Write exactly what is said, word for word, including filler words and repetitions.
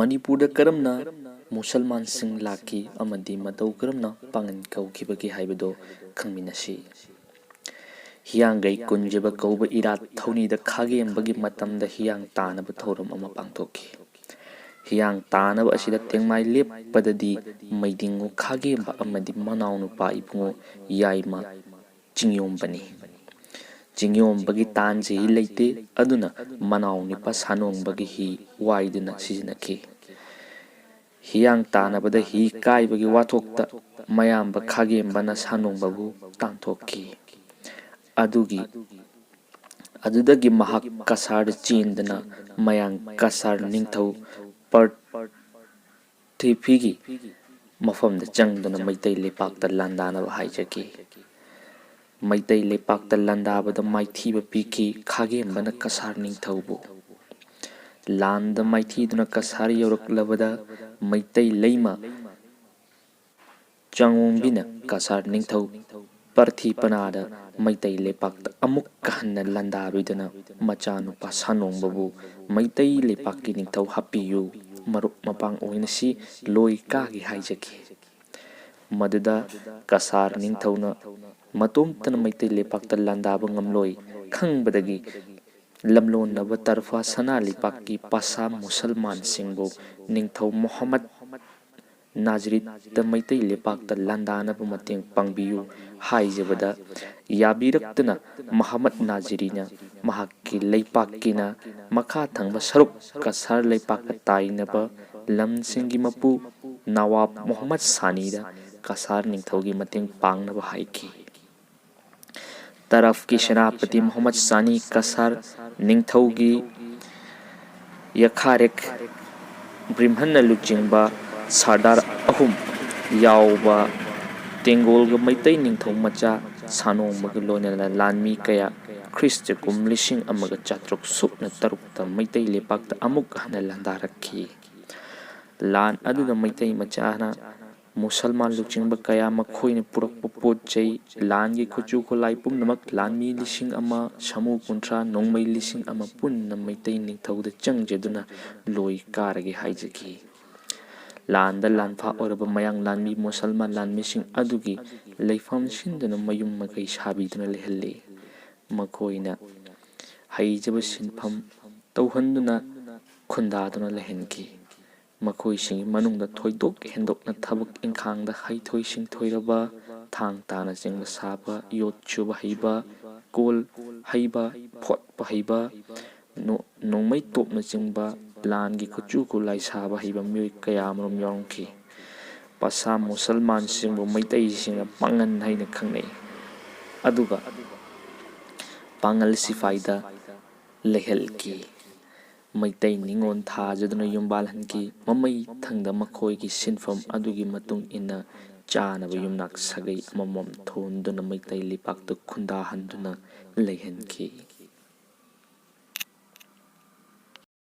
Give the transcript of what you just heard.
ꯃꯅꯤꯄꯨꯔꯗ ꯀꯔꯝꯅ ꯃꯨꯁꯜꯃꯥꯟꯁꯤꯡ ꯂꯥꯛꯈꯤ ꯑꯃꯗꯤ ꯃꯇꯧ ꯀꯔꯝꯅ ꯄꯥꯡꯒꯟ ꯀꯧꯈꯤꯕꯒꯦ ꯍꯥꯏꯕꯗꯨ ꯈꯪꯃꯤꯟꯅꯁꯤ꯫ ꯍꯤꯌꯥꯡꯒꯩ ꯀꯨꯟꯖꯕ ꯀꯧꯕ ꯏꯔꯥꯠ ꯊꯧꯅꯤꯗ ꯈꯥꯒꯦꯝꯕꯒꯤ ꯃꯇꯝꯗ ꯍꯤꯌꯥꯡ ꯇꯥꯅꯕ ꯊꯧꯔꯝ ꯑꯃ ꯄꯥꯡꯊꯣꯛꯈꯤ꯫ ꯍꯤꯌꯥꯡ ꯇꯥꯅꯕ ꯑꯁꯤꯗ ꯇꯦꯡꯃꯥꯏ ꯂꯦꯞꯄꯗꯗꯤ ꯃꯩꯗꯤꯡꯉꯨ ꯈꯥꯒꯦꯝꯕ ꯑꯃꯗꯤ ꯃꯅꯥꯎꯅꯨꯄꯥ ꯏꯕꯨꯡꯉꯣ ꯌꯥꯏꯃ ꯆꯤꯡꯌꯣꯝꯕꯅꯤ꯫ ꯆꯤꯡꯌꯣꯝꯕꯒꯤ ꯇꯥꯟꯁꯦ ꯍꯤ ꯂꯩꯇꯦ, ꯑꯗꯨꯅ ꯃꯅꯥꯎ ꯅꯨꯄꯥ ꯁꯥꯅꯣꯡꯕꯒꯤ ꯍꯤ ꯋꯥꯏꯗꯨꯅ ꯁꯤꯖꯤꯟꯅꯈꯤ꯫ ꯍꯤꯌꯥꯡ ꯇꯥꯟꯅꯕꯗ ꯍꯤ ꯀꯥꯏꯕꯒꯤ ꯋꯥꯊꯣꯛꯇ ꯃꯌꯥꯝꯕ ꯈꯥꯒꯦꯝꯕꯅ ꯁꯥꯅꯣꯡꯕꯕꯨ ꯇꯥꯟꯊꯣꯛꯈꯤ꯫ ꯑꯗꯨꯒꯤ, ꯑꯗꯨꯗꯒꯤ ꯃꯍꯥꯛ ꯀꯁꯥꯔꯗ ꯆꯦꯟꯗꯨꯅ ꯃꯌꯥꯡ ꯀꯁꯥꯔ ꯅꯤꯡꯊꯧ ꯄꯔ ꯊꯤꯐꯤꯒꯤ ꯃꯐꯝꯗ ꯆꯪꯗꯨꯅ ꯃꯩꯇꯩ ꯂꯩꯄꯥꯛꯇ ꯂꯥꯟꯗꯥꯅꯕ ꯍꯥꯏꯖꯈꯤ꯫ ꯃꯩꯇꯩ ꯂꯩꯄꯥꯛꯇ ꯂꯥꯟꯗꯥꯕꯗ ꯃꯥꯏꯊꯤꯕ ꯄꯤꯈꯤ ꯈꯥꯒꯦꯝꯕꯅ ꯀꯁꯥꯔ ꯅꯤꯡꯊꯧꯕꯨ꯫ ꯂꯥꯟꯗ ꯃꯥꯏꯊꯤꯗꯨꯅ ꯀꯁꯥꯔ ꯌꯧꯔꯛꯂꯕꯗ ꯃꯩꯇꯩ ꯂꯩꯃ ꯆꯥꯉꯣꯝꯕꯤꯅ ꯀꯁꯥꯔ ꯅꯤꯡꯊꯧ ꯄꯔꯊꯤꯄꯅꯥꯗ ꯃꯩꯇꯩ ꯂꯩꯄꯥꯛꯇ ꯑꯃꯨꯛꯀ ꯍꯟꯅ ꯂꯥꯟꯗꯥꯕꯤꯗꯨꯅ ꯃꯆꯥꯅꯨꯄꯥ ꯁꯥꯅꯣꯡꯕꯕꯨ ꯃꯩꯇꯩ ꯂꯩꯄꯥꯛꯀꯤ ꯅꯤꯡꯊꯧ ꯍꯥꯞꯄꯤꯌꯨ, ꯃꯔꯨꯞ ꯃꯄꯥꯡ ꯑꯣꯏꯅꯁꯤ ꯂꯣꯏ ꯀꯥꯒꯦ ꯍꯥꯏꯖꯈꯤ꯫ ꯃꯗꯨꯗ ꯀꯁꯥꯔ ꯅꯤꯡꯊꯧꯅ ꯃꯇꯣꯝꯇꯅ ꯃꯩꯇꯩ ꯂꯩꯄꯥꯛꯇ ꯂꯥꯟꯗꯥꯕ ꯉꯝꯂꯣꯏ ꯈꯪꯕꯗꯒꯤ ꯂꯝꯂꯣꯟꯅꯕ ꯇꯔꯐꯥ ꯁꯅꯥ ꯂꯩꯄꯥꯛꯀꯤ ꯄꯥꯁꯥ ꯃꯨꯁꯜꯃꯥꯟꯁꯤꯡꯕꯨ ꯅꯤꯡꯊꯧ ꯃꯣꯍꯝꯃꯗ ꯅꯥꯖꯔꯤꯠꯇ ꯃꯩꯇꯩ ꯂꯩꯄꯥꯛꯇ ꯂꯥꯟꯗꯥꯅꯕ ꯃꯇꯦꯡ ꯄꯥꯡꯕꯤꯌꯨ ꯍꯥꯏꯖꯕꯗ ꯌꯥꯕꯤꯔꯛꯇꯅ ꯃꯍꯃꯗ ꯅꯥꯖꯔꯤꯅ ꯃꯍꯥꯛꯀꯤ ꯂꯩꯄꯥꯛꯀꯤꯅ ꯃꯈꯥ ꯊꯪꯕ ꯁꯔꯨꯛ ꯀꯁꯥꯔ ꯂꯩꯄꯥꯛꯀ ꯇꯥꯏꯅꯕ ꯂꯝꯁꯤꯡꯒꯤ ꯃꯄꯨ ꯅꯋꯥꯕ ꯃꯨꯍꯝꯃꯗ ꯁꯥꯅꯤꯗ ꯀꯁꯥꯔ ꯅꯤꯡꯊꯧꯒꯤ ꯃꯇꯦꯡ ꯄꯥꯡꯅꯕ ꯍꯥꯏꯈꯤ꯫ ꯇꯔꯐꯀꯤ ꯁꯦꯅꯥꯄꯇꯤ ꯃꯨꯍꯝꯃꯗ ꯁꯥꯅꯤ ꯀꯁꯥꯔ ꯅꯤꯡꯊꯧꯒꯤ ꯌꯈꯥꯔꯦꯛ ꯕ꯭ꯔꯤꯝꯍꯟꯅ ꯂꯨꯆꯤꯡꯕ ꯁꯔꯗꯥꯔ ꯑꯍꯨꯝ ꯌꯥꯎꯕ ꯇꯦꯡꯒꯣꯜꯒ ꯃꯩꯇꯩ ꯅꯤꯡꯊꯧ ꯃꯆꯥ ꯁꯥꯅꯣꯡꯕꯒ ꯂꯣꯏꯅꯅ ꯂꯥꯟꯃꯤ ꯀꯌꯥ ꯈ꯭ꯔꯤꯁꯇ ꯀꯨꯝ ꯂꯤꯁꯤꯡ ꯑꯃꯒ ꯆꯥꯇ꯭ꯔꯨꯛ ꯁꯨꯞꯅ ꯇꯔꯨꯛꯇ ꯃꯩꯇꯩ ꯂꯩꯄꯥꯛꯇ ꯑꯃꯨꯛ ꯍꯟꯅ ꯂꯥꯟꯗꯥꯔꯛꯈꯤ꯫ ꯂꯥꯟ ꯑꯗꯨꯗ ꯃꯩꯇꯩ ꯃꯆꯥꯅ ꯃꯨꯁꯜꯃꯥꯟ ꯂꯨꯆꯤꯡꯕ ꯀꯌꯥ, ꯃꯈꯣꯏꯅ ꯄꯨꯔꯛꯄ ꯄꯣꯠ ꯆꯩ, ꯂꯥꯟꯒꯤ ꯈꯨꯠꯁꯨ ꯈꯨꯠꯂꯥꯏ ꯄꯨꯝꯅꯃꯛ, ꯂꯥꯟꯃꯤ ꯂꯤꯁꯤꯡ ꯑꯃ, ꯁꯥꯃꯨ ꯀꯨꯟꯊ꯭ꯔꯥ, ꯅꯣꯡꯃꯩ ꯂꯤꯁꯤꯡ ꯑꯃ ꯄꯨꯟꯅ ꯃꯩꯇꯩ ꯅꯤꯡꯊꯧꯗ ꯆꯪꯖꯗꯨꯅ ꯂꯣꯏ ꯀꯥꯔꯒꯦ ꯍꯥꯏꯖꯈꯤ꯫ ꯂꯥꯟꯗ ꯂꯥꯟꯐꯥ ꯑꯣꯏꯔꯕ ꯃꯌꯥꯡ ꯂꯥꯟꯃꯤ ꯃꯨꯁꯜꯃꯥꯟ ꯂꯥꯟꯃꯤꯁꯤꯡ ꯑꯗꯨꯒꯤ ꯂꯩꯐꯝ ꯁꯤꯟꯗꯨꯅ ꯃꯌꯨꯝ ꯃꯀꯩ ꯁꯥꯕꯤꯗꯨꯅ ꯂꯩꯍꯜꯂꯤ꯫ ꯃꯈꯣꯏꯅ ꯍꯩꯖꯕ ꯁꯤꯟꯐꯝ ꯇꯧꯍꯟꯗꯨꯅ ꯈꯨꯟꯗꯥꯗꯨꯅ ꯂꯩꯍꯟꯈꯤ꯫ ꯃꯈꯣꯏꯁꯤꯡꯒꯤ ꯃꯅꯨꯡꯗ ꯊꯣꯏꯗꯣꯛ ꯍꯦꯟꯗꯣꯛꯅ ꯊꯕꯛ ꯏꯪꯈꯥꯡꯗ ꯍꯩꯊꯣꯏ ꯁꯤꯡꯊꯣꯏꯔꯕ, ꯊꯥꯡ ꯇꯥꯅꯆꯤꯡꯕ ꯁꯥꯕ, ꯌꯣꯠ ꯁꯨꯕ ꯍꯩꯕ, ꯀꯣꯜ ꯍꯩꯕ, ꯐꯣꯠꯄ ꯍꯩꯕ, ꯅꯣ-, ꯅꯣꯡꯃꯩ ꯇꯣꯞꯅꯆꯤꯡꯕ ꯂꯥꯟꯒꯤ ꯈꯨꯠꯁꯨ ꯈꯨꯠꯂꯥꯏ ꯁꯥꯕ ꯍꯩꯕ ꯃꯤꯑꯣꯏ ꯀꯌꯥ ꯑꯃꯔꯣꯝ ꯌꯥꯎꯔꯝꯈꯤ꯫ ꯄꯁꯥ ꯃꯨꯁꯜꯃꯥꯟꯁꯤꯡꯕꯨ ꯃꯩꯇꯩꯁꯤꯡꯅ ꯄꯥꯡꯒꯟ ꯍꯥꯏꯅ ꯈꯪꯅꯩ, ꯑꯗꯨꯒ ꯄꯥꯡꯒꯜ ꯁꯤꯐꯥꯏꯗ ꯂꯩꯍꯜꯂꯤ꯫ ꯃꯩꯇꯩ ꯅꯤꯉꯣꯜ ꯊꯥꯖꯗꯨꯅ ꯌꯨꯝꯕꯥꯜꯍꯟꯈꯤ꯫ ꯃꯃꯩ ꯊꯪꯗ ꯃꯈꯣꯏꯒꯤ ꯁꯤꯟꯐꯝ ꯑꯗꯨꯒꯤ ꯃꯇꯨꯡ ꯏꯟꯅ ꯆꯥꯅꯕ ꯌꯨꯝꯅꯥꯛ ꯁꯥꯒꯩ ꯑꯃꯃꯝ ꯊꯣꯟꯗꯨꯅ ꯃꯩꯇꯩ ꯂꯩꯄꯥꯛꯇ ꯈꯨꯟꯗꯥꯍꯟꯗꯨꯅ ꯂꯩꯍꯟꯈꯤ꯫